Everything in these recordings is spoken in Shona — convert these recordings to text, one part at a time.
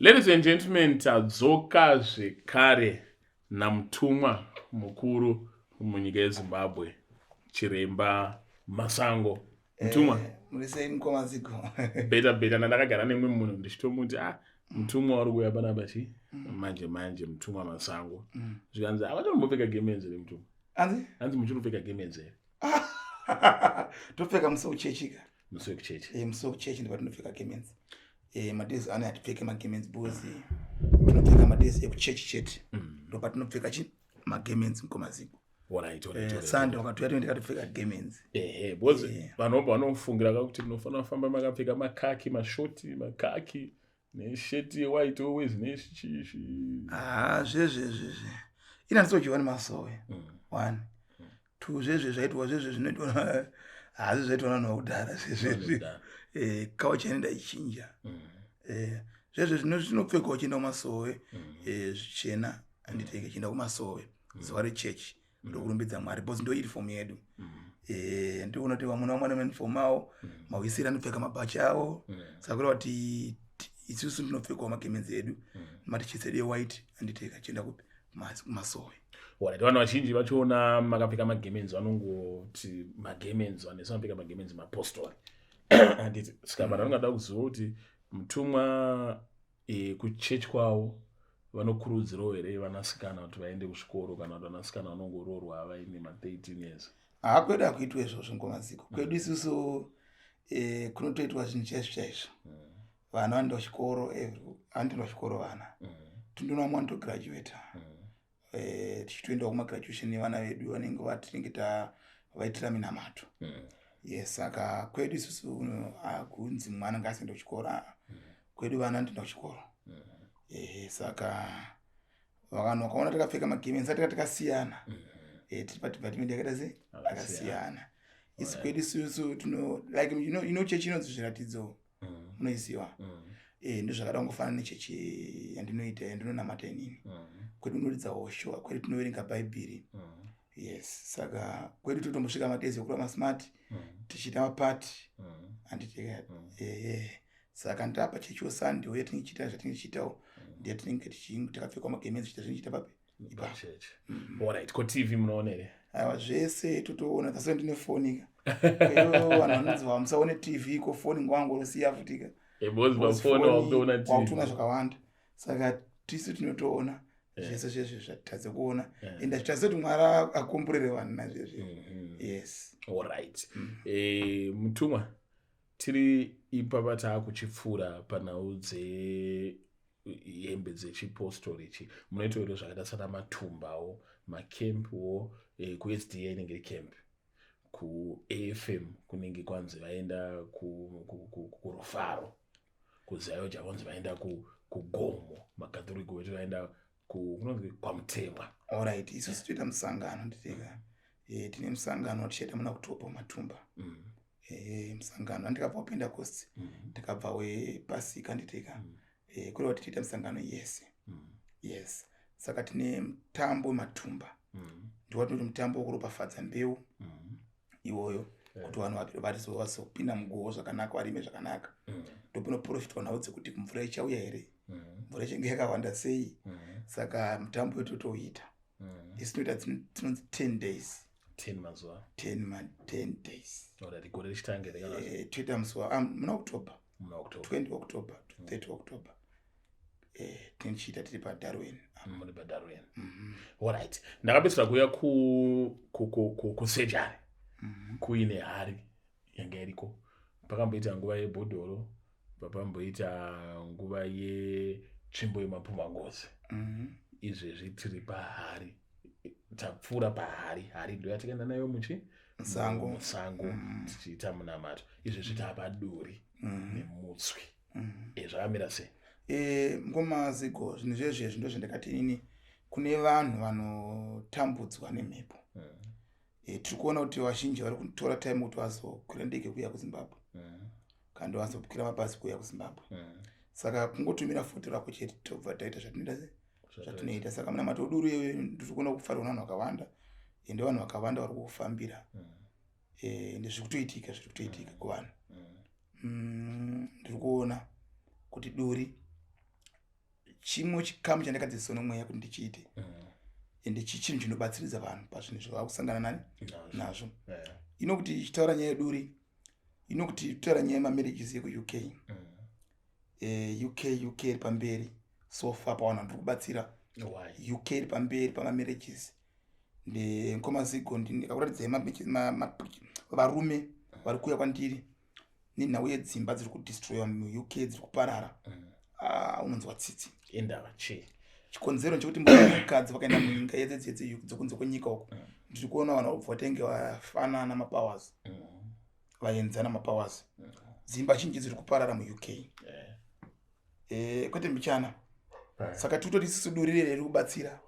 Ladies and gentlemen, tadzoka zvekare namutumwa mukuru munyika yeZimbabwe, Chiremba Masango. Mutumwa. Muri sei, mukoma Zigo? Better, better. Ndandakagara nemwe munhu ndichitomuti, "Ah, mutumwa uri kuuya panapa chi manje manje, Mutumwa Masango." Zvikanzi, "Havatombopfeka gemenzi here, mutumwa?" Anzi? Hanzi, "Muchiri gemenzi here?" Topfeka musi wekuchechi ka. Musi wekuchechi. Musi wekuchechi ndipo tinopfeka gemenzi. Madays ano hatipfeke magemenzi because tinopfeka madays ekuchechi chete. Ndo patinopfeka chi magemenzi, mukoma Zigo. Sunday wakatouya, tinenge takatopfeka gemenzi. Ehe, because vanhu vobva vanofungira kakuti munofanira kufamba makapfeka makaki, mashoti makaki nesheti yewhite always nechichi. Ah, zvezvezvezve ina handisodyiwa nemasowe. One, two, zvezve zvaitwa, zvezve zvinoitwa, hazi zvaitwa navanhu vakudhara zvezvezvi. Culture inoenda ichinja. Zvezve zvinopfekwa uchienda kumasowe, zvichena, handiteke chienda kumasowe zuva rechechi, ndokurumbidza Mwari, because ndo uniform yedu. Ndikuona kuti vamwe vamwe vane uniform avo, mawisiri anopfeka mabhachi avo. Saka kureva kuti isusu tinopfekawo magemenzi edu, matichitsi edu ewhite, handiteka chienda kupi? Kumasowe. Alright, vanhu vazhinji vachiona makapfeka magemenzi vanongoti magemenzi, vanhu vese vanopfeka magemenzi mapostori, handiti? Saka vanhu vanongada kuziva kuti mutumwa, kuchechi kwavo vanokurudzirawo here vanasikana kuti vaende kuzvikoro, kana kuti vanasikana vanongoroorwa vaine ma13 years? Haa, kwedu hakuitwa izvozvo, mukoma Zigo. Kwedu isusu kunotoitwa zvinhu chaizvo chaizvo. Vana vanoenda kuchikoro, vanotoenda kuchikoro vana. Tindona vamwe vanotograduata. Tichitoendawo kumagraduation nevana vedu vanenge vatinenge tavaitira minamato. Yes, saka kwedu isusu hakunzi mwana ngaasaende kuchikoro. Ah, kwedu vana vanotoenda kuchikoro. Ehe, saka vanhu vakaona takapfeka magemenzi ati takasiyana, tiri padepartment yakaita sei, akasiyana. Isi kwedu isusu tino like you know chechi inonzi Zviratidzo, munoiziva? Ndozvakada kungofanana nechechi yandinoita, yandinonamata inini. Kwedu unoridza hosho, kwedu tinoverenga Bhaibheri. Yes, saka kwedu totombosvika madays ekura masmart, tichiita mapati, handiti? Ehe, saka ndapa chechiwo Sunday uye tinenge tichiita zvatinenge tichiitawo, ndiye tinenge takapfekwa magemenzi, tichiita zvatinochiita papi, ipapo. Pachechi. Alright, ko TV munoona here? Aiwa, zvese totoona. Tasoo ndine foni ka. Kweyo vanhu vanonzi vamusaone TV, ko foni ngwangorosiya futika. Because pafoni wakutoona TV. Wakutoona zvakawanda, saka tisu tinotoona zvese zvezve zvatitadze kuona. Ende hazvitadze kuti Mwari akomborere vanhu nazvezve. Yes. Alright. Mutumwa, tiri ipapa taakuchipfuura panhau dzehembe dzechipostori ichi. Munoita here zvakaita sana matumbawo, makempuwo? KuSDA inenge iri camp, kuAFM kunenge kwanzi vaenda kuRufaro, kuZAOGA kwanzi vaenda kugomo, makatoriko vetu vaenda kunonzi kwaMutemwa. Alright, isusu toita musangano nditeka. Tine musangano watichaita muna October wematumba. Musangano andikabva waPentecost, takabva wepasika, nditeka. Kureva kuti tiita musangano yese. Yes, saka tine mutambo wematumba, ndiwatinoti mutambo wekuropafadza mbeu iwoyo, kuti vanhu vazopinda mugoho zvakanaka, varime zvakanaka. Ndopinoprofitwa nhau dzekuti mvura ichauya here, mvura ichange yakawanda sei. Saka mutambo wetotouita isu tinoita dzinonzi 10 days. 10 mazuva. 10 ma 10 days. Alright, gore richitanga here kana? Toita musi wa muna October. Muna October. 20 October to 30 October. Tinochiita tiri paDarwin. Muri paDarwin. Alright, ndakapedzisira kuuya kusurgery kuine hari yanga iriko. Pakamboita nguva yebhodhoro, papamboita nguva yetsvimbo yemapumhangozi. Izvezvi tiri pahari, tapfuura pahari. Hari ndo yatikaenda nayo muchi Musango. Musango, tichiita munamato. Izvezvi taapaduri nemutswi. Zvakamira sei? Mukoma Zigo, zvinhu zvezvezvi ndo zvandakati inini kune vanhu vanotambudzwa nemhepo. Tiri kuona kuti vazhinji vari kutora time kuti vazokwira ndege kuuya kuZimbabwe, kana vazokwira mabhazi kuuya kuZimbabwe. Saka kungotumira foto rako chete, tobva taita zvatinoita se zvatinoita. Saka munamato uduru iyoyo ndiri kuona kufarirwa navanhu vakawanda, ende vanhu vakawanda vari kufambira. Ende zviri kutoitika, zviri kutoitika kuvanhu. Ndiri kuona kuti duri Chimwe chikamu chandakadzidziswa nomweya kuti ndichiite ende chichinhu chinobatsiridza vanhu pazvinhu zvavakusangana nani nazvo. Ino kuti ichitaura nyaya yeduri, ino kuti itaura nyaya yemamarriages yekuUK. UK, UK iri pamberi so far pavanhu vandiri kubatsira. Why? UK iri pamberi pamamarriages. Ndemukoma Zigo, ndikakuratidzai varume vari kuuya kwandiri nenhau yedzimba dziri kudestroywa muUK, dziri kuparara. Ah, unonzwa tsitsi. Indava chii? Chikonzero chekuti murume nemukadzi vakaenda munyika yedzedzedze dzekunze kwenyika uko, ndiri kuona vanhu vabva vatenge vafanana mapowers, vaenzana mapowers. Dzimba zhinji dziri kuparara muUK. Kwete mbichana. Saka titoti isusu duri riri kubatsira.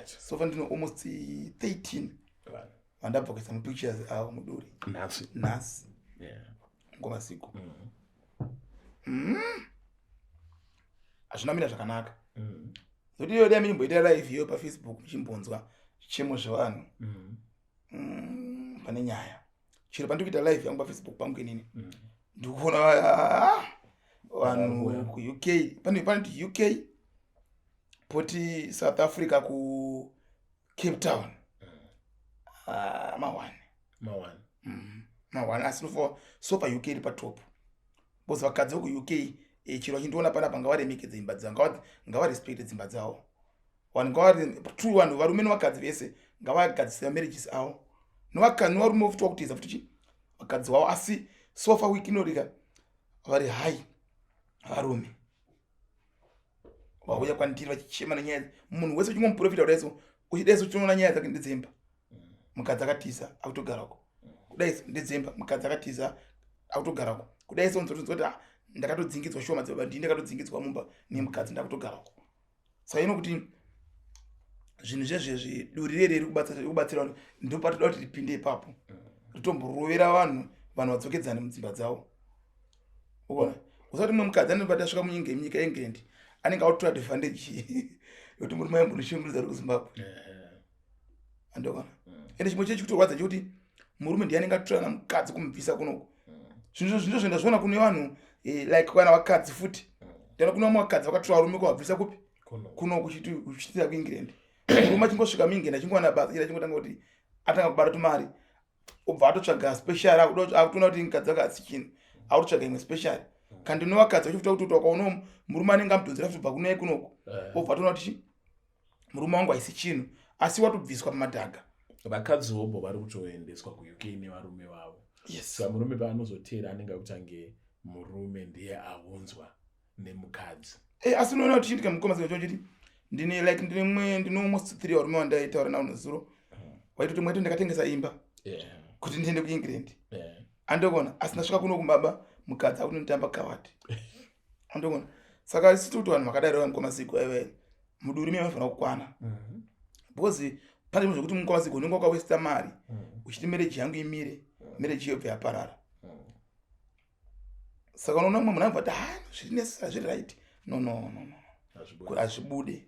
So far ndino almost 13 vandabva kuisa mapictures avo muduri. Nhasi? Nhasi. Ngoma siku. Hazvina mira zvakanaka. Zoti iyo dai muchimboita live iyo paFacebook, muchimbonzwa zvichemo zvevanhu. Pane nyaya chero pandiri kuita live yangu paFacebook pangu inini, ndikuona vanhu kuUK, pane panoti UK, poti South Africa, kuCape Town. Ah, mawani. Mawani. Mawani. Asi nofo so far UK iri patop because vakadzi vekuUK, chero vachindiona panapa, ngavaremekedze imba dzavo, ngavarespecte dzimba dzavo. Vanhu ngavari true, vanhu varume nevakadzi vese ngavagadzise mamarriages avo. Nevarume futi vakutiza futi chi vakadzi vavo. Asi so far week inorika vari hai varume vauya kwandiri vachichema nenyaya. Munhu wese uchingomuprofita kudai so, uchidai so, uchinoona nyaya dzake ndedzemba. Mukadzi akatiza, akutogarako. Kudai so ndedzemba. Mukadzi akatiza, akutogarako. Kudai so nzotonzwa kuti, "Ah, ndakatodzingidzwa shoma dzebaba, ndini ndakatodzingidzwa mumba nemukadzi, ndakutogarako." Saka ino kuti zvinhu zvezvezvi, duri rere riri kubatsira vanhu, ndopatoda kuti ripinde ipapo, ritomborovera vanhu, vanhu vadzokedzane mudzimba dzavo. Uona, usati mumwe mukadzi anobata asvika munyika, munyika yeEngland, anenge autotora advantage yekuti murume aimbonishungurudza ari kuZimbabwe. Andokona. Ende chimwe chechi kutorwadza chekuti murume ndiye anenge atorana mukadzi kumubvisa kunoku. Zvinhu zvo ndazviona kune vanhu, like kana vakadzi futi. Ndana kune vamwe vakadzi vakatora varume kuvabvisa kupi? Kuno. Kunoku, uchitira kuEngland. Murume achingosvika muEngland, achingowana basa chete, achingotanga kuti atanga kubata tumari, obva atotsvaga special. Akutoona kuti mukadzi wake asi chinhu, akutotsvaga imwe special. Kandi nevakadzi vachifuta kuti wakaona murume anenge amudhonzera futi kubva kunoye kunoku, obva atoona kuti chi murume wangu haisi chinhu, asi watobviswa pamadhaga. Vakadzi hobo vari kutoendeswa kuUK nevarume vavo. Yes. Saka murume paanozoteera anenge akutange murume ndiye aunzwa nemukadzi. Asi unoona kuti chiitika, mukoma, saka chiti ndine like ndine mwe ndine almost three varume vandaitaura navo nezuro, waitoti mwaito ndakatengesa imba kuti ndiende kuEngland. Andokona, asi ndasvika kuno kumbaba, mukadzi akunonditamba kawati. Andokona. Saka isi tikuti vanhu vakadaro, mukoma Zigo, aiwa, muduri mie vanofanira kukwana, because pane zvinhu zvekuti, mukoma Zigo, unenge wakawesta mari uchiti marriage yangu imire, marriage yobva yaparara. Saka unoona mumwe munhu anobva ati, "Ha, zviri necessary, zviri right." No, no, no, no. Hazvibude. Hazvibude.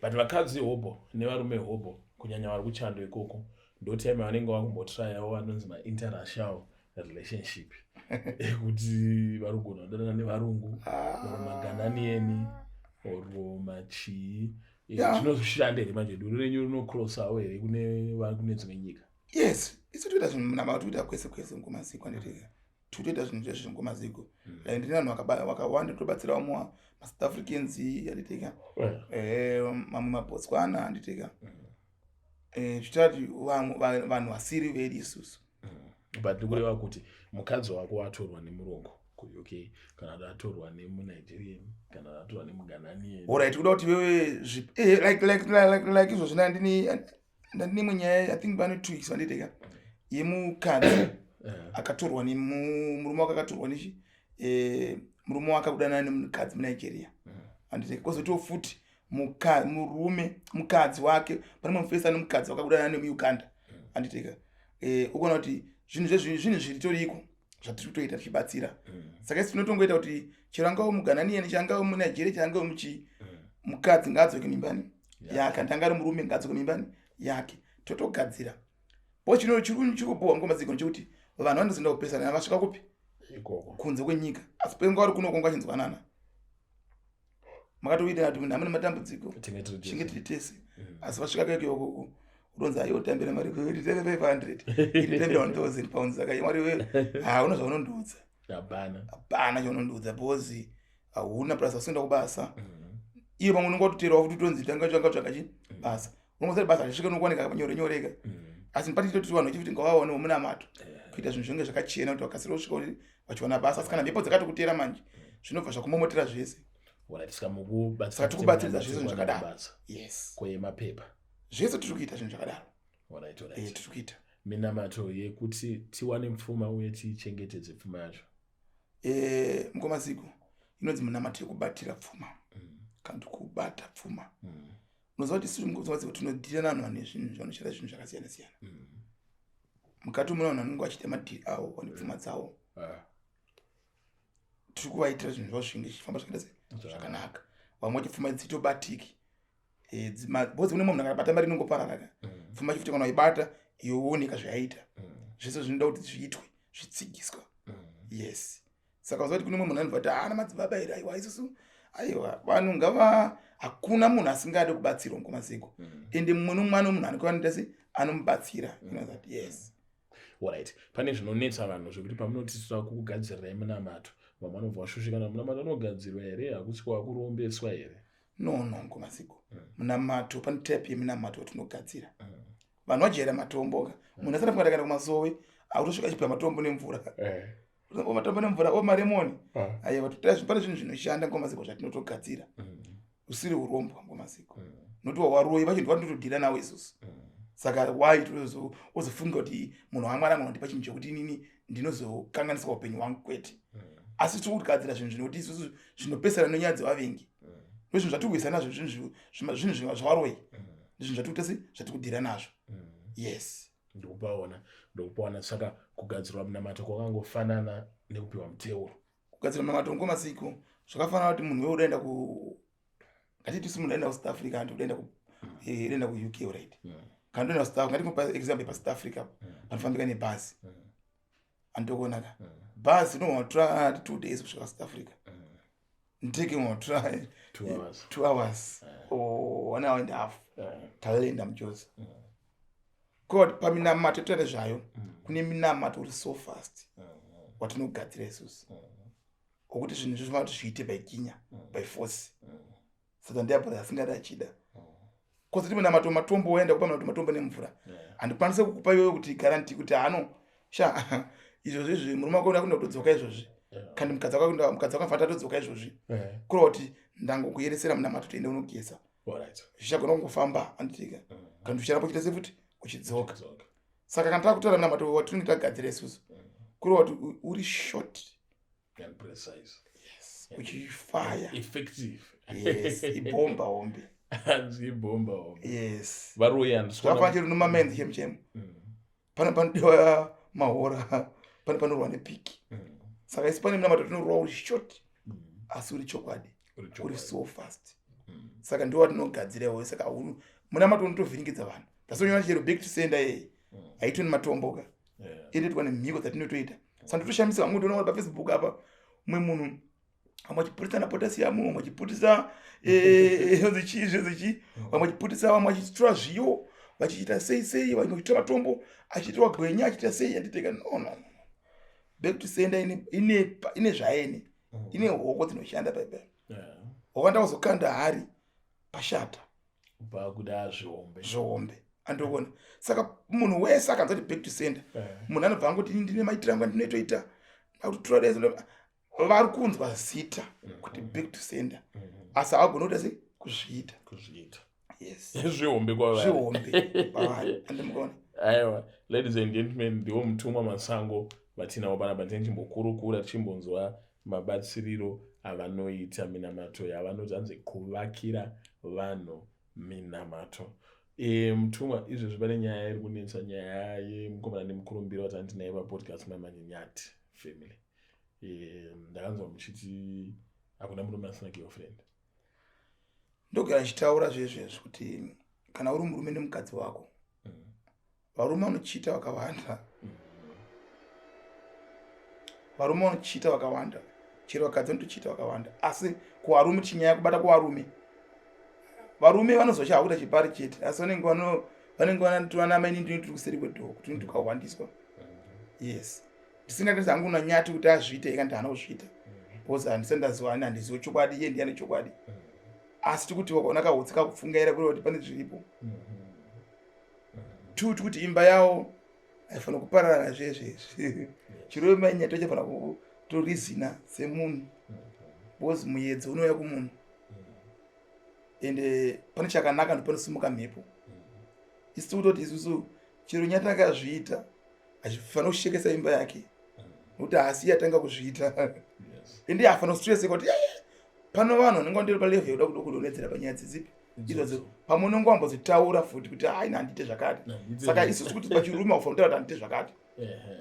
But vakadzi hobo nevarume hobo, kunyanya vari kuchando ikoko, ndo time vanenge vakumbotrayawo anonzi mainterracial relationship, ekuti vari kugona kudanana nevarungu or maGhananian or machii. Zvinoshanda here manje? Duri renyu rinocrossawo here kune vari kune dzimwe nyika? Yes, isu toita zvinhu munama, toita kwese kwese, mukoma Zigo. Anditeka totoita zvinhu zvezvi, mukoma Zigo. Like ndine vanhu vakawanda tobatsira, vamwe maSouth Africans, anditeka, mamwe maBotswana, anditeka. Zvitati vanhu vasiri vedu isusu. But ndikureva kuti mukadzi wako atorwa nemurungu kuUK, kana kuti atorwa nemuNigerian, kana kuti atorwa nemuGhananian. Alright, kuda kuti wewe like izvozvi ndandine imwe nyaya, I think vane 2 weeks, vanditeka, yemukadzi akatorwa nemurume wake, akatorwa nechi murume wake akudanana nemukadzi muNigeria, anditeka. Kwozotiwo futi murume, mukadzi wake, pane mumwe mufesi ane mukadzi wakakudanana nemuUganda, anditeka. Ukuona kuti zvinhu zvezvinhu zviri toriko zvatiri kutoita tichibatsira. Saka isi tinotongoita kuti chero angave muGhananian, chero angave muNigeria, chero angave muchii, mukadzi ngaadzoke mimbani yake, andi angari murume ngaadzoke mimbani yake, totogadzira bo. Chino chiri kubohwa, mukoma Zigo, chekuti vanhu vanozoenda kupesana vasvika kupi? Ikoko. Kunze kwenyika. Asi penga vari kuno konga achinzwanana. Makatowirirana kuti munhu amune matambudziko, tinge tiri tese. Asi vasvika kekeyoko, uronzi, "Aiwa, tambira mari, iri 500, iri tambira £1000." Saka mari iweyo hauna zvaunondiudza. Hapana. Hapana chaunondiudza, because hauna plus usienda kubasa. Iye pamwe unonge watoterawo futi, utonzi tanga tsvanga tsvaka chi basa, unongosati basa risvike nokuwanika nyore nyoreka. Asi patitoti vanhu vachiti ngavawanewo munamato kuita zvinhu zvinenge zvakachena kuti vakasira kusvika kuti vachiwana basa. Asi kana mhepo dzakatokutera manje, zvinobva zvakumomotera zvese. Alright, saka mukubatsira Saka tikubatsiridza zvese zvinhu zvakadaro. Basa Yes. Kwemapepa. Zvese tiri kuita zvinhu zvakadaro. Tiri kuita. Minamato yekuti tiwane pfuma uye tiichengetedze pfuma yacho? Mukoma Ziko, inonzi munamato yekubatira pfuma kana kuti kubata pfuma. Unoziva kuti isusu, mukoma Ziko, tinodhira navanhu vane zvinhu, vanoshanda zvinhu zvakasiyana siyana. Mukati mune vanhu vanenge vachiita madhiri avo, vane pfuma dzavo. Tiri kuvaitira zvinhu zvavo zvinge zvichifamba zvakaita sei, zvakanaka. Vamwe vacho pfuma dzitobatiki, because kune munhu akabata mari inongoparara ka. Pfuma chifuti kana waibata, yooneka zvayaita. Zvese zvinoda kuti zviitwe zvitsigiswa. Yes, saka uziva kuti kune mumwe munhu anobva kuti haana madzibaba here? Aiwa, isusu, aiwa, vanhu ngava, hakuna munhu asingade kubatsirwa, mukoma Ziko. Ende mumwe nomwana wemunhu anenge anoita sei, anomubatsira, you know that? Yes. Alright, pane zvinonetsa vanhu zvekuti pamunoti toda kukugadzirirai munamato, vamwe vanobva vashushikana: munamato unogadzirwa here? Hakusi kwakurombeswa here? No, mukoma Ziko. Munamato, pane type yeminamato yatinogadzira. Vanhu vajaira matombo ka. Munhu asati afunga akaenda kumasowe, autosvika achipiwa matombo nemvura. O matombo nemvura, o maremoni. Aiwa, pane zvinhu zvinoshanda, mukoma Ziko, zvatinotogadzira usiri urombwa, mukoma Ziko. Nokuti waroyi vacho ndivanotodhira nawo isusu. Saka why ozofunga kuti munhu waMwari angondipa chinhu chekuti inini ndinozokanganiswa upenyu hwangu? Kwete. Asi tiri kugadzira zvinhu zvinokuti isusu zvinopesana nenyaya dzevavengi. Ndozvinhu zvatiri nazvo, zvinhu zvavaroi, ndizvinhu zvatiri kuita sei, zvatiri kudhira nazvo. Yes. Ndikupaona, ndikupaona. Saka kugadzirwa munamato kwakangofanana nekupiwa muteuro? Kugadzira munamato, mukoma Ziko, zvakafanana kuti munhu wewe udaenda ku, ngatiti munhu aenda kuSouth Africa, andi udaenda ku udaenda kuUK, right? Kana udaenda kuSouth, ngatimupa example paSouth Africa, panofambika nebhazi. Anditokuonaka bhazi inowatora 2 days kusvika South Africa, ndege unotora 2 hours. 2 hours or one hour and a half. Talenda mujozi god paminamato toita nezvayo. Kune minamato uri so fast watinogadzira isusu, wokuti zvinhu zvinofanira kuti zviite by ginya, by force. Saka ndiabhora asingadi achida kozoti munamato matombo, waenda kupa munamato matombo nemvura, handikwanise kukupa iyoyo kuti guarantee kuti hano sha izvozvo izvi murume wako akuenda kutodzoka izvozvi, kandi mukadzi wako mukadzi wako anofanira atodzoka izvozvi. Kureva kuti ndangokuyeresera munamato, toende unogeza, zvichagona kungofamba, anditika? Kana uchiramba uchiita sefuti uchidzoka. Saka kana takutaura munamato watinenge tagadzira isusu, kureva kuti uri short and precise. Yes, uchifaya. Effective. Yes, ibhomba hombe. Hanzi ibhomba hombe. Yes. Varoyi handisi. Zvakafanana chero nomamenzi chemu chemu. Pane panodiwa mahora, pane panorwa nepiki. Saka isu pane munamato tinorwa uri short, asi uri chokwadi, uri so fast. Saka ndiwo watinogadzira iwoyo. Saka munamato unotovhiringidza vanhu. Tasonyora chero back to sender yeye haitwi nematombo ka, inoitwa nemhiko dzatinotoita. Saka ndotoshamisa vamwe, ndinoona paFacebook apa mumwe munhu, vamwe vachiputisa napotassium, vamwe vachiputisa zvichii, zvezvichii, vamwe vachiputisa, vamwe vachitora zviyo vachiita sei sei, vamwe vachitora matombo achiitwa gwenya, achiita sei. Anditeka, no, no, no, back to sender ine zvaene, ine hoko dzinoshanda paipai. Wakanda kuzokanda hari pashata. Pakuda zvihombe. Zvihombe, andikuona. Saka munhu wese akanzwa kuti back to sender, munhu anobva angoti, "Ndine maitiro angu andinoitoita, akutotora dai." Vari kunzwa zita kuti back to sender, asi havagoni kuita sei, kuzviita. Kuzviita. Yes. Zvihombe kwavari. Zvihombe kwavari, andimukaona. Aiwa, ladies and gentlemen, ndiwo Mutumwa Masango vatinavo panapa. Tichimbokura tichimbonzwa mabatsiriro avanoita, minamato yavanoti hanzi kuvakira vanhu minamato. Mutumwa, izvezvi pane nyaya iri kunetsa, nyaya yemukomana nemukurumbira wati handinaye papodcast, Mamanyinyati family. Ndakanzwa muchiti hakuna murume asina girlfriend. Ndogara ndichitaura zvezvezvi kuti kana uri murume nemukadzi wako, varume vanochita vakawanda, varume vanochita vakawanda. Chero vakadzi vanotochiita vakawanda, asi kuvarume chinyaya kubata kuvarume. Varume vanozoshaya kuita chipari chete, asi vanenge vano vanenge vana mainini tiri kuseri kwedhoo kuti tukahwandiswa. Yes, ndisingatadzi hangu nanyati kuti azviite ika ndihana kuzviita because handisati ndaziva ani, handizivo chokwadi, iye ndiyane chokwadi. Asi tikuti wakaona kahutsi kakupfungaira kureva kuti pane zviripo. Two, tikuti imba yawo haifanira kuparara zvezvezvi. Chirove mainyati vachafanira kutorizina semunhu because muyedzo unouya kumunhu, ende pane chakanaka ndopanosimuka mhepo. Isi tikutoti isusu chero nyati akazviita achifanira kushekesa imba yake nokuti haasi atanga kuzviita, ende haafanira kustresseka kuti pano vanhu vanenge vandori palevel yekuda kuda kudonhedzera panyaya dzidzipi idzodzo. Pamwe unenge wambozotaura futi kuti hai, handiite zvakati. Saka isusu kuti pachirume haufanira kutaura kuti handiite zvakati.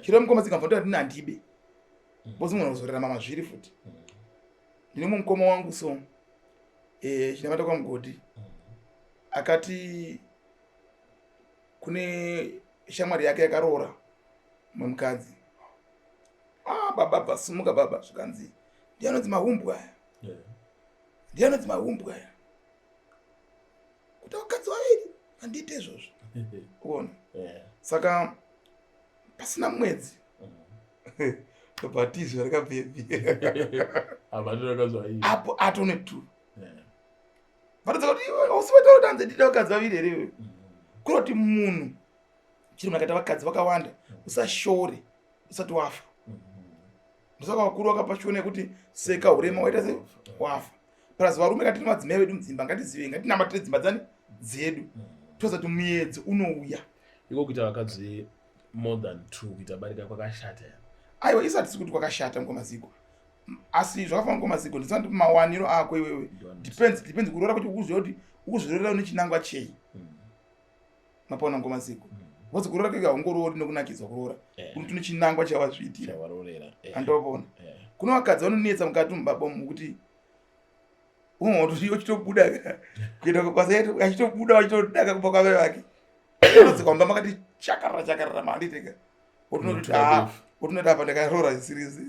Chero mukoma tsika fanira kuti handibe because munhu kuzorarama mazviri futi. Ndine mumwe mukoma wangu so chinamata kwamugodhi akati kune shamwari yake yakaroora mumwe mukadzi. Ah, baba bvasumuka baba, zvikanzi ndiye anonzi mahumbwe aya, ndiye anonzi mahumbwe aya kuti vakadzi vaviri, handiite izvozvo. Uona, saka pasina mwedzi bhatizwa rakabhebhi apo atone two. Vatadza kuti usivaita kuti anze ndida vakadzi vaviri here iwewe? Kuroti munhu chiri munhu akaita vakadzi vakawanda, usashore usati wafa. Ndosaka vakuru vakapa chiona yekuti seka urema waita se wafa. Plus varume, katine madzimai vedu mudzimba, ngatizive, ngatinamatire dzimba dzani dzedu, toziva kuti muedzo unouya. Iko kuita vakadzi more than two, kuita barika kwakashata? Aiwa, isati sikuti kwakashata mukomaziko, asi zvakafanana mukomaziko, ndisati mawaniro ako iwewe depends kuroora kwacho ukuziva kuti ukuzvirorera une chinangwa chei. Mapona ngomaziko, because kuroora kwega haungoroori nokunakidzwa kuroora, kuti une chinangwa chawazviitira. Andopona kuna vakadzi vanonetsa mukati mubaba umu kuti uchitobuda kuenda kubasa, achitobuda vachitodaka kumba kwavai vake, unodzoka mumba makati chakarara chakarara, maanditeka otinoti apa ndakaroora zvisirizi,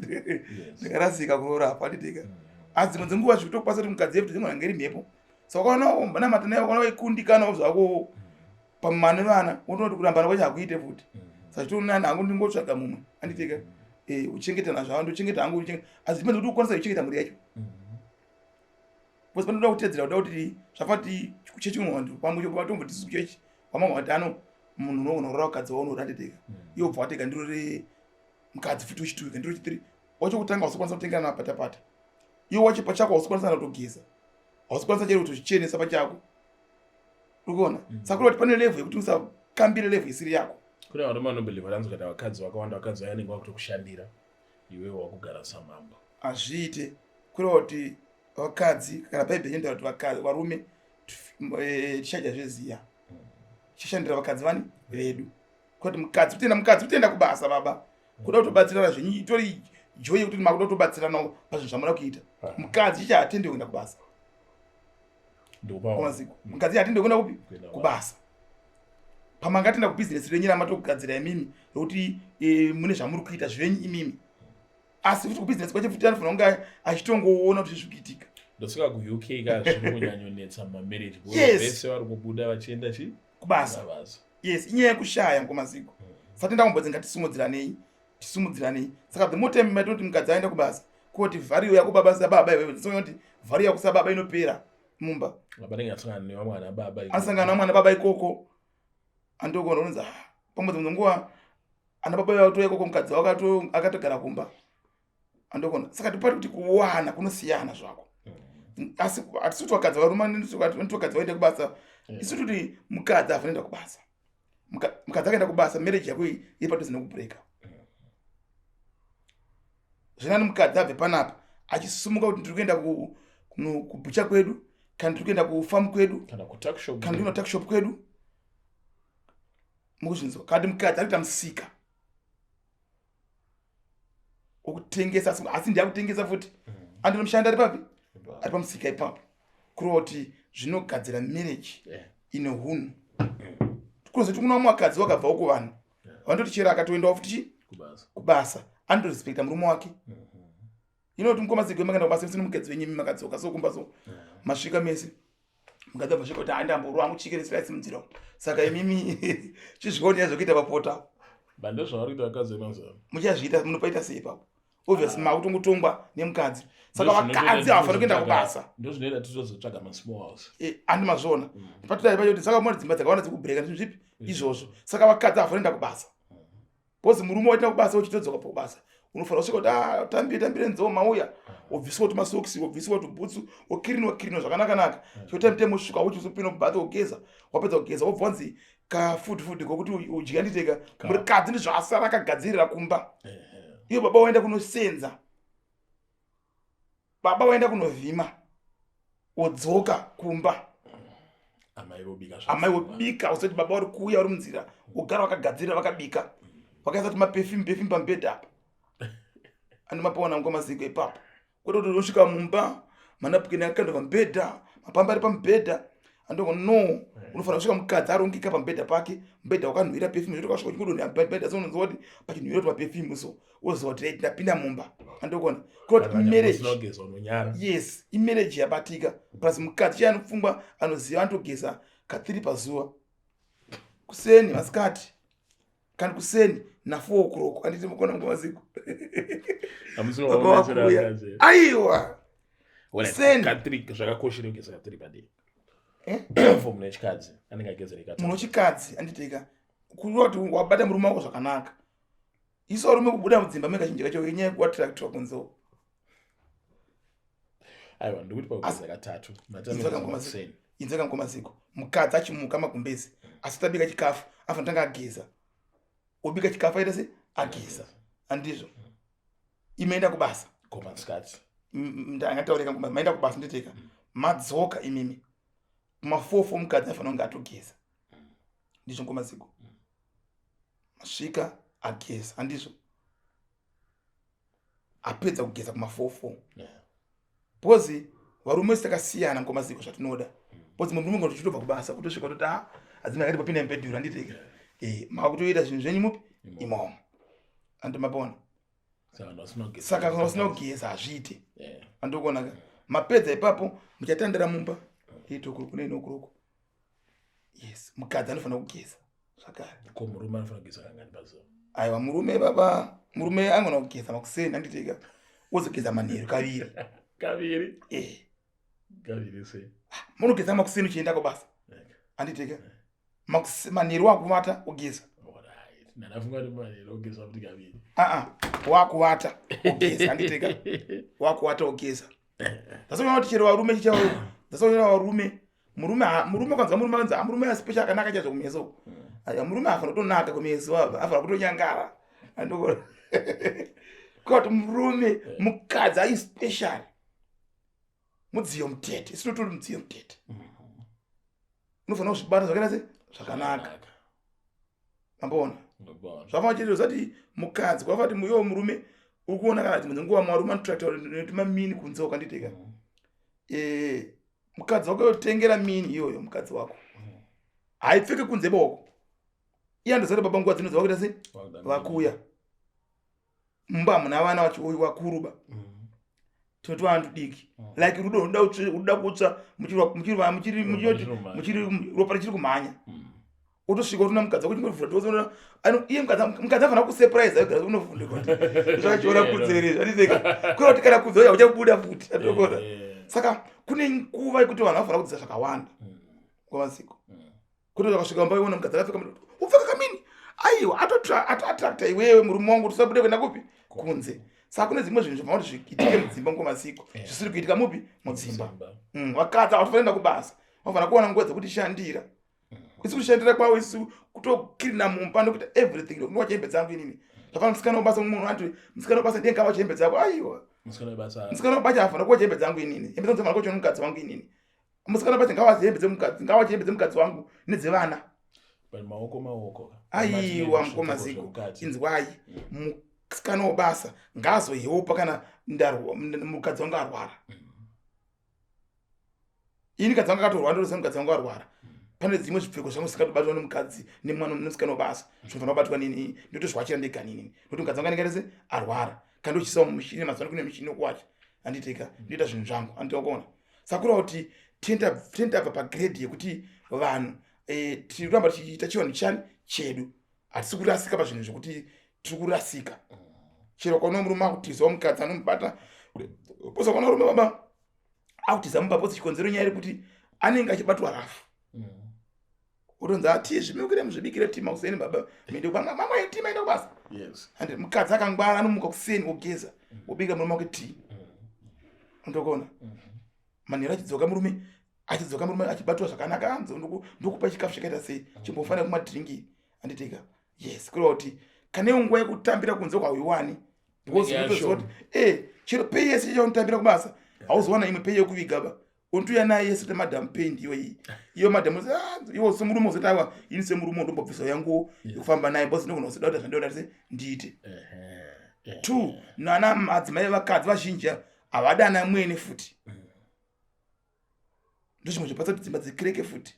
ndakarasika kuroora apa, anditeka. Asi dzimwe dzenguva zvikutokwanisa kuti mukadzi yefuti dzimwe angeri mhepo, saka ukaona namata naye, ukaona waikundikanawo zvako pamane vana, wotoona kuti kurambana kwacho hakuite futi. Saka chitonani hangu ndingotsvaga mumwe, anditeka, uchengetana zvavo, ndochengeta hangu. Asi depends kuti ukwanisa kuchengeta mhuri yacho, because panoda kutedzera kuda kuti zvafati kuchechi unowandu pamwe patomboti kuchechi vamwe vati ano munhu unogona kurora mukadzi waunoda, anditeka, iwe ubva watega ndirore mukadzi futi wechituika ndiro chitiri wacho kutanga hausokwanisa kutengera napatapata, iwe wacho pachako hausokwanisa kutogeza, hausokwanisa chero kutozvichenesa pachako, urikuona? Saka kuti pane level yekuti usakambire level isiri yako. Kune varume vanobelieva ranzi kuita vakadzi vakawanda, vakadzi vaya vanenge vakutokushandira, iwewe wakugara samambo. Hazviite. Kureva kuti vakadzi, kana Bhaibheri inotaura kuti vakadzi, varume tichadya zveziya, tichashandira vakadzi vani vedu. Kuti mukadzi kutenda, mukadzi kutenda kubasa baba, kuda kutobatsirana zvenyu, itori joy yekuti makuda kutobatsiranawo pazvinhu zvamuda kuita. Mukadzi chichaatende kuenda kubasa maziko. Mukadzi atende kuenda kupi? Kubasa. Pamangatenda kubhizinesi renyu ramatogadzira imimi rokuti mune zvamuri kuita zvenyu imimi, asi futi kubhizinesi kwacho futi anofanira kunge achitongoona kuti zviri kuitika. Ndosaka kuUK ka zviri kunyanyonetsa mumamarriage, vese vari kubuda vachienda chi kubasa. Yes, inyaya yekushaya ngomaziko. Sati ndakumbodzi ngatisumudziranei, tisumudziranei. Saka the more time matoti mukadzi aenda kubasa, koti value yako baba sababa iwewe, ndisonga kuti value yako sababa inopera mumba. Asangana namwana baba ikoko, andogona unonzi pamwe dzimwe nguva ana baba vatoya ikoko, mukadzi wako akatogara kumba, andogona. Saka tipati kuti kuwana kunosiyana zvako, asi hatisi kuti vakadzi, varume vanoti vakadzi vaende kubasa. Isu toti mukadzi hafanoenda kubasa. Mukadzi akaenda kubasa, marriage yako iri padhuze nekubreka. Zvinani mukadzi abve panapa achisumuka kuti ndiri kuenda kubhucha kwedu, kana ndiri kuenda kufamu kwedu, kana kutuckshop, kana ndiri kutuckshop kwedu, mukuzvinzwa? Kana kuti mukadzi ari kuita musika wokutengesa, asi ndiyakutengesa futi, andinomushanda ari papi? Ari pamusika ipapo. Kureva kuti zvinogadzira marriage ine hunhu. Kunozoti kuna vamwe vakadzi vakabvawo kuvanhu vanototi chero akatoendawo futi chi kubasa, anotorespekta murume wake. Inoti mukoma Zigwe makaenda kubasa musina mukadzi wenyu, imi makadzoka so kumba so masvika mese, mukadzi abva svika kuti handamborwa hangu chikere slice munzira umu. Saka imimi chizvionera zvekuita papota. But ndozvavari kuita vakadzi vemazuva ano. Muchazviita, munopaita sei ipapo? Obviously makutongotongwa nemukadzi, saka vakadzi havafaniri kuenda kubasa. Ndozvinoita titozotsvaga masmall house. Handi mazviona patodai pacho kuti saka mona dzimba dzakawanda dzikubhureka zvinhu zvipi izvozvo. Saka vakadzi havafaniri kuenda kubasa because murume waita kubasa, uchitodzoka pakubasa unofanira kusvika kuti, "Ah, tambire tambire nzou mauya," wobviswa kuti masokisi, wobviswa kuti bhutsu, wokirinwa kirinwa zvakanaka-naka. Chotime usvika uchizopinda mubath, wogeza. Wapedza kugeza, wobva wanzi kafood food kokuti udya nditeka. Mukadzi ndizvaasara akagadzirira kumba. Iyo baba waenda kunosenza, baba waenda kunovhima, wodzoka kumba. Amai vobika. Amai wobika, usati baba uri kuuya, uri munzira, wogara wakagadzirira, vakabika, vakaisa kuti maperfume perfume pamubhedha apa. Andimapaona mukoma Ziko ipapo? Kwete kuti unosvika mumba, manapukeni akakandwa pamubhedha, mapamba ari pamubhedha. Andoko no, unofanira kusvika mukadzi arongeka pamubhedha pake, mubhedha wakanhuhwira perfume, zvoti ukasvika uchingodonha pamubhedha so unonzwa kuti pachinhuhwira kuti maperfume, so woziva kuti right, ndapinda mumba. Andokona kuti marriage Usina kugeza unonyara. Yes, imarriage yabatika. Plus mukadzi chiya anopfungwa, anoziva, anotogeza ka3 pazuva, kuseni, masikati, kana kuseni na4 o'clock. Anditi mukona mukoma Ziko? Hamusina Baba kuvaonetsera wakuuya. vakadzi. Aiwa. Alright, Kuseni. ka3 zvakakoshera kugeza ka3 padii? Eh? For munhu wechikadzi anenge agezere katatu. Munhu wechikadzi, anditeka kureva kuti wabata murume wako zvakanaka. Isu varume kubuda mudzimba mekazhinji kacho inyaya yekuattractwa kunze uko. Aiwa, ndikuti pakugeza katatu. Inzwaka mukoma Ziko. Inzwaka mukoma Ziko, mukadzi achimuka magumbezi asi tabika chikafu, afanira tanga ageza, obika chikafu, aita se ageza, handizvo? Imeenda kubasa. Komasikati? Ndangataurika, maenda kubasa, nditeka madzoka imimi kumafofo, mukadzi afanira kunge atogeza, ndizvo mukoma Ziko? Masvika ageza, handizvo? Apedza kugeza kumafofo, because varume takasiyana mukoma Ziko zvatinoda, because murume ngoti uchitobva kubasa kutosvika kutoti a hadzina kati papinda mubhedhuru, handiteka makutoita zvinhu zvenyu mupi imomo, andi mapona? Saka Saka kana usina kugeza hazviite. Andikuona ka mapedza ipapo, muchatandira mumba itokuruku neinokuruku. Yes, mukadzi anofanira kugeza zvakare. Ko murume anofanira kugeza kangani pazuva? Aiwa, murume baba, murume angona kugeza makuseni, handitika, wozogeza manheru kaviri. Kaviri? Eh. Kaviri sei? Munogeza makuseni uchienda kubasa, handitika, manheru wakuvata ogeza. Alright, ndanafunga kuti manheru ogeza futi kaviri. Aa, wakuvata ogeza, handitika, wakuvata ogeza. Ndasoona kuti chero varume chichavo, ndasoona varume, murume murume kwanza, murume kwanza, murume asipecha akanaka chaizvo kumeso uku. Aya, murume afanira kutonaka kumeso apa, afanira kutonyangara, andikuona kuti murume, mukadzi ai special mudziyo mutete, isinotori mudziyo mutete, unofanira kuzvibata zvakaita se zvakanaka. Mamboona? Zvafana chete usati mukadzi kwafa kuti iwe murume uri kuona kana dzimwe dzenguva marume anotracta netumamini kunze wakanditeka. Mukadzi wako yotengera mini iyoyo, mukadzi wako haipfeke kunze boko, iye andozati baba nguva dzino dzavakuita sei, vakuya mumba hamuna vana vakuruba, tinoti vana tudiki, like rudo runoda kutsva muchiri ropa richiri kumhanya. Utosvika utona mukadzi wako chingovhura, iye mukadzi afanira kusurprise, agara unovhundika kuti zvakachiona kunze here, zvandiseka kuda kuti kana kunze uchabuda futi, atokona. Saka kune nguva yekuti vanhu vafanira kudzidza zvakawanda kwamaziko, kuti vakasvika mumba iona mukadzi akapfeka, upfeka kamini, aiwa, atoattracta iwewe murume wangu, tisabude kuenda kupi kunze. Saka kune dzimwe zvinhu zvinofana kuti zviitike mudzimba ngomasiko zvisiri kuitika mupi mudzimba. Vakadzi havatofanira kuenda kubasa, vafanira kuwana nguva dzekuti shandira. Isi kushandira kwavo isu kutokirina mumba nokuita everything, nokunowacha hembe dzangu inini. Zvafana musikana webasa, munhu anti musikana webasa ndiye ngawacha hembe dzako, aiwa. Musikana webasa? Musikana webasa hafanira kuwacha hembe dzangu inini, hembe dzangu dzafanira kuwacha nomukadzi wangu inini. Musikana webasa ngawache hembe dzemukadzi, ngawache hembe dzemukadzi wangu nedzevana. But maoko maoko. Aiwa, mukoma Ziko, inzwai, musikana webasa ngaazoheopa kana mukadzi wangu arwara. Ini mukadzi wangu akatorwara, ndoroziva mukadzi wangu arwara, pane dzimwe zvipfeko zvangu zvisingatobatwa nemukadzi nemwana nemusikana webasa, zvinofanira kubatwa nini, ndotozviwachira ndega nini, nokuti mukadzi wangu anenge arese arwara. Kandochisa mumushini, mazuva kune mishini yokuwacha, handitika? Ndoita zvinhu zvangu, handitokuona. Saka kureva kuti tendabva pagrade yekuti vanhu tiri kuramba tichiita chivanhu chani chedu. Hatisi kurasika pazvinhu zvekuti tiri kurasika. Chero kwaona murume akutizawo mukadzi, anomubata posa. Kwaona murume baba akutiza mumba posi, chikonzero nyaya yekuti anenge achibatwa rafu. Utonzi ati zvimukire, muzvibikire tima kuseni baba, mende mamwe tima, enda kubasa. Handi mukadzi akangwara anomuka kuseni, wogeza, wobika murume wake tii. Undokuona manheru achidzoka murume, achidzoka murume achibatwa zvakanaka, anzi ndokupa chikafu chakaita sei, chimbofanira kumadhiringi, handitika? Yes, kureva kuti kane nguva yekutambira kunze kwauiwani, because unotoziva kuti chero pay yese chaunotambira kubasa, hauzowana imwe pay yekuviga ba. Unotouya naye yese kuti, "Madam, pay ndiyo iyi." Iyo madam, iwo semurume uzoti, "Aiwa, ini semurume ndombobvisa yangu yekufamba naye, because ndinogona kuzoda kuti zvandoda se ndiite." Two, nana madzimai, vakadzi vazhinji havadi ana mwene futi. Ndochimwe chopatsa kuti dzimba dzikireke futi.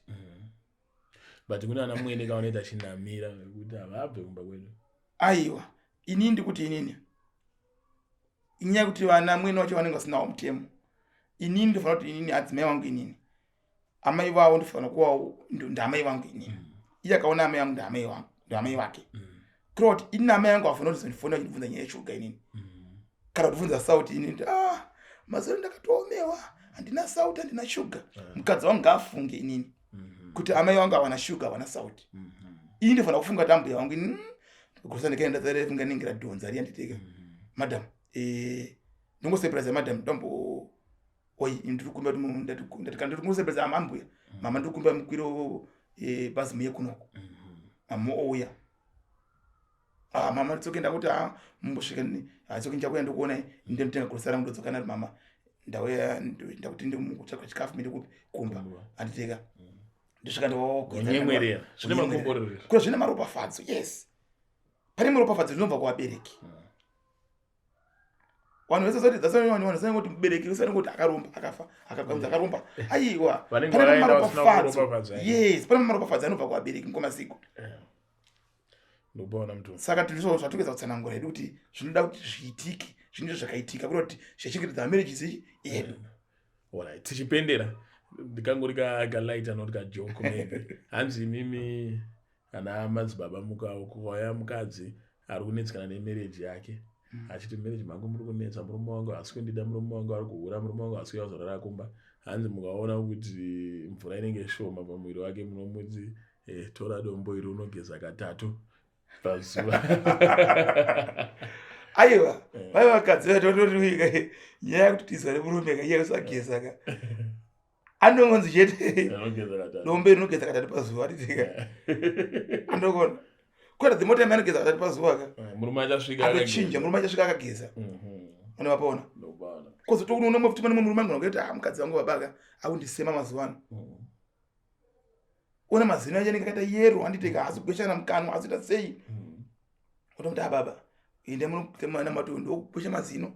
But kune ana mwene kavanoita chinamira vekuti havabve kumba kwedu. Aiwa, inini ndikuti inini, inyaya yekuti vana mwene vacho vanenge vasinawo mutemo. Inini ndofanira kuti inini adzimai vangu, inini amai vavo ndofanira kuvawo ndaamai vangu inini. Iye akaona amai vangu ndaamai vangu, ndaamai vake. Kureva kuti inini amai vangu havafanira kuti zondifona vachindibvunza nyaya yeshuga inini, kana kutibvunza sauti. Inini ndi, "Ah, mazuva ndakatoomewa, handina sauti, handina shuga." Mukadzi wangu ngaafunge inini kuti amai vangu havana shuga, havana sauti. Ini ndofanira kufunga kuti ambuya vangu ini gusa ndikaenda dzarefunga ningira dhonza riya, nditeka madam, ndongosurprise madam, ndombo oi, ndiri kumba ndati kana ndiri kungosurprise ambuya, "Mama, ndiri kumba mukwiro bhazi muye kunoko." Mama ouya, "Ah, mama, tsoke." Ndakuti, "Ah, mumbosvika, tsoke, ndichakuya ndokuonai." Ndotenga grocery rangu, ndodzoka nari, "Mama, ndauya, ndakuti ndimukutsvaka chikafu, mende kupi? Kumba," handiteka? Ndosvika. Kunyemwerera zvine makomborero. Kune zvine maropafadzo, yes. Pane maropafadzo zvinobva kuvabereki. Vanhu vese zoti dzasani kuti mubereki usani kuti akaromba, akafa, akaganza, akaromba. Aiwa, Vanenge pane vakaenda vasina maropafadzo. kuropafadzwa. Yes, pane maropafadzo anobva kuvabereki, mukomaziko. Ndokupaona mutumwa. Saka tiriso zvatogeza kutsanangura hedu kuti zvinoda kuti zviitike zvinhu zvakaitika, kuda kuti zvichengetedza marriages edu. Alright, tichipendera, ndikangori kalighter note, kajoke maybe. Hanzi imimi ana madzibaba, mukauya mukadzi ari kunetsekana nemarriage yake, achiti, "Marriage mangu muri kunetsa, murume wangu haasi kundida, murume wangu ari kuhura, murume wangu haasi kuuya kuzorara kumba," hanzi mukaona kuti mvura inenge shoma pamuviri wake, munomuti, "Tora dombo iri, unogeza katatu pazuva"? Aiwa, vai vakadzi vatototuika nyaya yekuti tizwa nemurume ka, iye kusageza ka, anongonzi chete Anogeza katatu. Dombe rinogeza katatu pazuva, titika andokona kwete the more time anogeza katatu pazuva ka. Murume achasvika atochinja akageza. Murume achasvika akageza. Ane vapaona. Ndokupaona. Kozotokunoona mwe futi, pane mumwe murume angona kuita, "Ah, mukadzi wangu babaka akundisema mazuva ano." Ona mazino acho anenge akaita yero, handiteka? Haasi kugweshana mukanwa, haasi sei. Otomuti, "Ababa, ende munamato, uyu ndokugwesha mazino,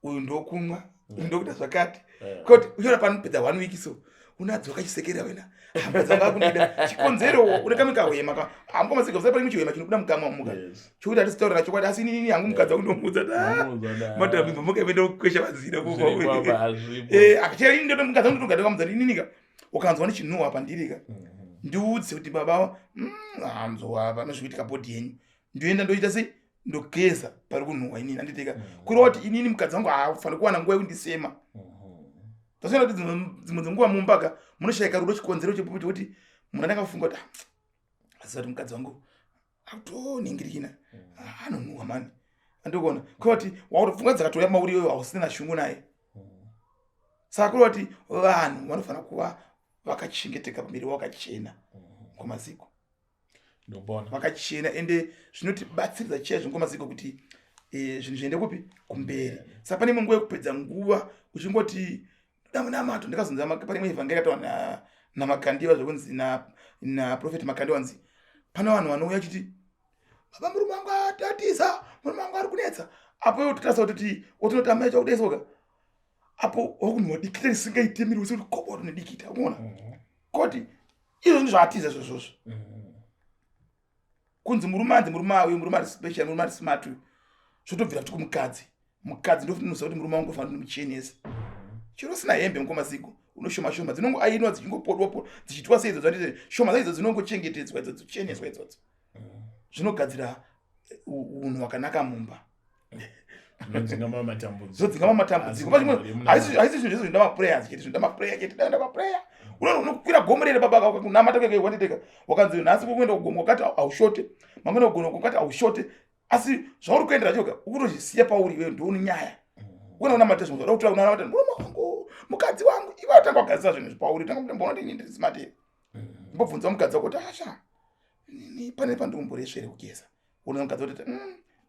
uyu ndokumwa, uyu ndokuita zvakati." Kuti uchiona panopedza one week so, unadzoka achisekerera wena, "Mukadzi wangu akundida." Chikonzero une kamwe kahwema ka hamukomasika usai, pane chiwema chinobuda mukamwa muka chokuti hatisitaurira chokwadi, asi inini hangu mukadzi wangu ndomuudza kuti, "Ah, Unomuudza madam, ibva mukaenda kukwesha mazino." Zviriko apa hazvipo. Akachera ini ndoto mukadzi wangu ndotogada kamuudza, "Ininika ukanzwa nechinhuhwa pandirika, ndiudze kuti baba, hanzwa panozvikuitika body yenyu." Ndoenda ndoita sei? Ndogeza pari kunhuhwa inini, handiteka? Kureva kuti inini mukadzi wangu haafaniri kuwana nguva yekundisema. Tasona kuti dzimwe dzenguva mumba ka munoshayika rudo, chikonzero chekuti munhu anenge afunga kuti, "Ah, asi kuti mukadzi wangu akutoningirikina, anonhuhwa mani." Andikuona kureva kuti pfungwa dzakatouya mauri iyoyo, hausina shungu naye. Saka kureva kuti vanhu vanofanira kuva vakachengeteka pamberi, wakachena kwamaziko. Ndobona. Vakachena, ende zvinotibatsiridza chaizvo ngomaziko kuti zvinhu zviende kupi? Kumberi. Saka pane imwe nguva yekupedza nguva uchingoti damunamato. Ndakazonza pane imwe evhangeri yataura naMakandiwa, zvekunzi naProphet Makandiwa, nzi pane vanhu vanouya chiti, "Baba, murume wangu atatiza, murume wangu ari kunetsa." Apo iwe totarisa kutoti otinoti amai chakudesoka, apo wakunhuwa dikita risingaite miri wese kuti kobo rinedikita, unoona koti izvo ndizvaatiza izvozvozvo. Kunzi murume, anzi murume auyu, murume ari special, murume ari smart uyu. Zvotobvira futi kumukadzi. Mukadzi ndofunoziva kuti murume wangu fanira ndimuchenese. Chero usina hembe, mukoma Zigo, unoshoma shoma dzinongoainwa, dzichingopodwa, dzichiitwa sei idzodzo, handiti? Shoma dzaidzo dzinongochengetedzwa idzodzo, dzicheneswa idzodzo. Zvinogadzira unhu hwakanaka mumba. Zvinodzinga matambudziko. Zvodzinga matambudziko. Haisi zvinhu zvese zvinoda maprayers chete, zvinoda maprayer chete, daenda paprayer. Unokwira gomo rere, baba, kunamata kweke, wanditeka wakanzi nhasi kuenda kugomo wakati haushote, mangwana kugomo wakati haushote, asi zvauri kuendera choga ukutozvisiya pauri iwewe, ndioni nyaya. Ukona kunamata zvimwe zvada kutora kunamata murume wangu, mukadzi wangu, iwe atanga kugadzisa zvinhu zvipauri. Tanga mbona kuti ini ndiri smart here. Mbobvunza mukadzi wako kuti, "Asha, ini pane pandikumboresvere kugeza?" Unoona mukadzi wototi,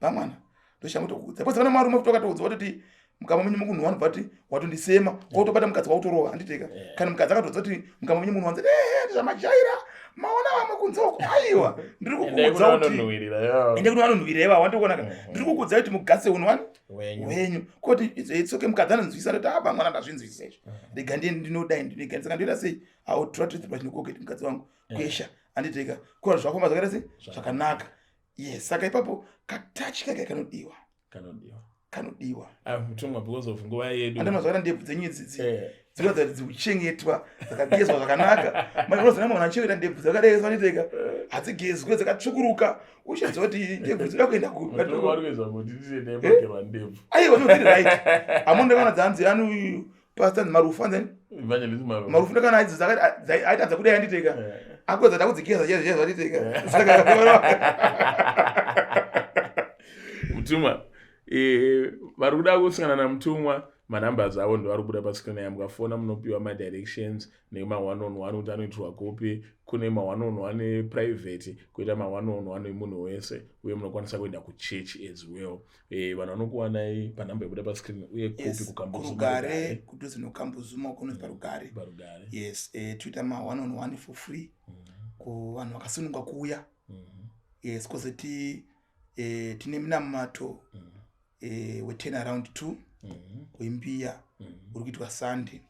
bamwana, ndoshangotokuudza." Because vana marume futi wakatoudzwa kuti mukama menyu mukunhuwa, anobva kuti watondisema, wautobata mukadzi, wautorova, handiteka? Kana mukadzi akatodza kuti mukama menyu munhu wanzi, "Ehe, ndizvamajaira, maona vamwe kunze uko." Aiwa, ndiri kukuudza kuti ende kuti vanonhuwirira ivavo, wandikuonaka. Ndiri kukuudza kuti mugatse unhu wani wenyu, koti itsoke. Mukadzi anonzwisa kuti, "Aba mwana, ndazvinzwisisa izvi, rega ndiye ndinodai, ndinogani." Saka ndoita sei? Autora toothbrush neColgate, mukadzi wangu kwesha, handiteka? Kuva zvakoma zvakaita sei, zvakanaka. Yes, saka ipapo katouch kake kanodiwa. Kanodiwa. Kanodiwa. Ah, mutumwa, because of nguva yedu. Andama zvakati ndebvu dzenyu idzidzi dzinoratidza kuti dzikuchengetwa, dzakagezwa zvakanaka. Manje unozona munhu achengeta ndebvu dzakadai, saniteka, hadzigezwe, dzakatsvukuruka, uchaziva kuti ndebvu dzinoda kuenda. Mutumwa uri kuedza kuti ndisende ndebvu. Aiwa, no, dziri right. Hamuna, ndakaona dzanzi anu pastor Marufu, anzani? Evangelist Marufu. Marufu, ndakaona idzi aitadza kudai, anditeka, akwedza takudzigeza chaizvo chaizvo, anditeka? Saka Mutumwa, vari kuda kusangana namutumwa, manumbers avo ndo kubuda pascreen aya. Mukafona munopiwa madirections nema1 on 1 kuti anoitirwa kupi. Kune ma1 on 1 eprivate, koita ma1 on 1 emunhu wese, uye munokwanisa kuenda kuchechi as well. Vanhu vanokuwanai panhamba yekubuda pascreen uye kupi? KuKambuzuma. Rugare, kudhuze noKambuzuma, kunonzi paRugare. Parugare. Yes, toita ma1 on 1 for free kuvanhu vakasununga kuuya. Yes, kozoti tine minamato weturn around 2 wembiya uri kuitwa Sunday,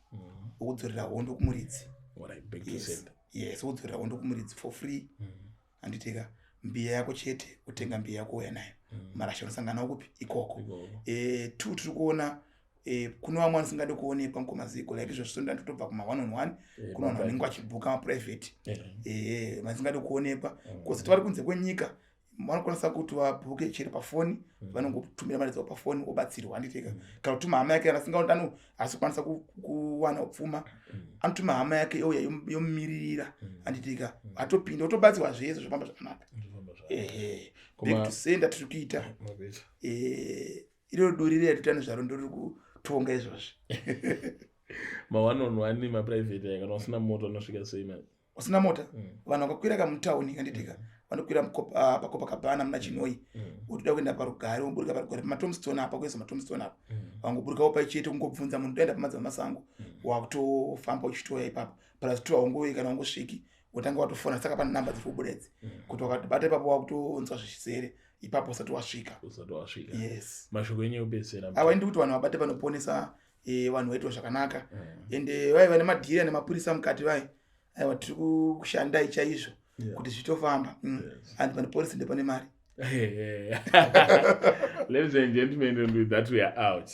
wekudzorera hondo kumuridzi. Alright, back to Yes. sender. Yes, wekudzorera hondo kumuridzi for free, handiteka? Mbiya yako chete, utenga mbiya yako, uya nayo. Marasha unosangana kupi? Ikoko. Ikoko. Two, tiri kuona kuno vamwe vanisingade kuonekwa, mukoma Ziko, like izvozvo sonda ndotobva kuma one on one. Kuno vanhu vanenge vachibhuka maprivate, vasingade kuonekwa. Kozoti vari kunze kwenyika vanokwanisa kuti vabhuke chero pafoni. Vanongotumira mari dzavo pafoni, wobatsirwa, handiteka? Kana kutuma hama yake, kana asingaoni, asi kukwanisa kuwana pfuma, anotuma hama yake, youya yomumiririra, handitika? Atopinda, otobatsirwa, zvese zvofamba zvakanaka. Zvofamba zvakanaka. Ehe, back to sender tiri kuita. Mabeta. Iro duri riyatita nezvaro ndoriri kutonga izvozvi. Ma1 on 1 maprivate aya, kana usina moto unosvika sei mani? Usina mota? Vanhu vakakwira kamutauni, kanditika, vanokwira paCopacabana muna Chinoi, wotoda kuenda paRugare, woburika paRugare pamatombstone apa, kuisa matombstone apa. Vangoburikawo paichete, kungobvunza munhu, "Toenda pamadzibaba Masango," wakutofamba uchitoya ipapo. Plus two, haungoyi kana ungosviki, wotanga watofona. Saka pane namba dziri kubuda idzi, kuti wakatibata ipapo, wakutonzwa zvizere ipapo usati wasvika. Usati wasvika. Yes. Mashoko enyu ekupedzisira? Awa, ndi kuti vanhu vabate panoponesa, vanhu vaitwa zvakanaka. Ende vaiva nemadhiri nemapurisa mukati vai, aiwa, tiri kushandai chaizvo kuti zvitofamba. And pane polisi ndepane mari. Ladies and gentlemen, and with that we are out.